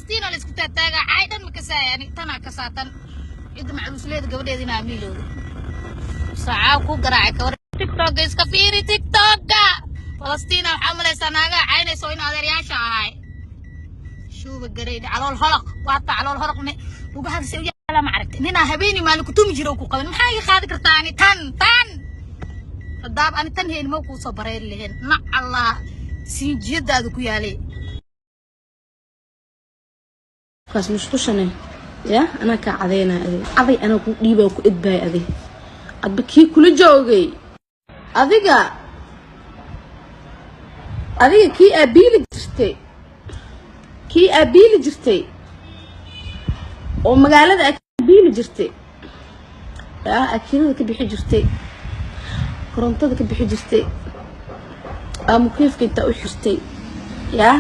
Falastiina la isku taataagaa. Caay dhan ma kasaaya ani, tanaa kasaatan cidda macluusleeda gabadheeda inaa miilowda saacaa ku garaacay. Kawar TikToka iska fiiri, TikToka Falastiina waxaa umalaysaa naagaha caynayso in adeeryaasha ahay. Shuuba gareydhe, calool holoq waata, calool holoq ne lugahaagse u yaala. Ma aragtay ninaa habeeni maalin kutumi jiro ku qaban? Maxaa iga qaadi kartaa ani? Tan tan haddaab ani tan heyni ma kuusoo bareeri lahayn. Nac Allah siinjiyadaada ku yaalay. Kaas musqushane ya anaa kaa cadeynaya adig, caday anaa ku dhiibaa, ku edbaaya adig. Adba kii kula joogay, adiga kii aa biili jirtay, kii aa biili jirtay oo magaalada aa ka biili jirtay, yaa aa kirada ka bixi jirtay, korontada ka bixi jirtay, aa mukiifka intaa u xirtay, yaa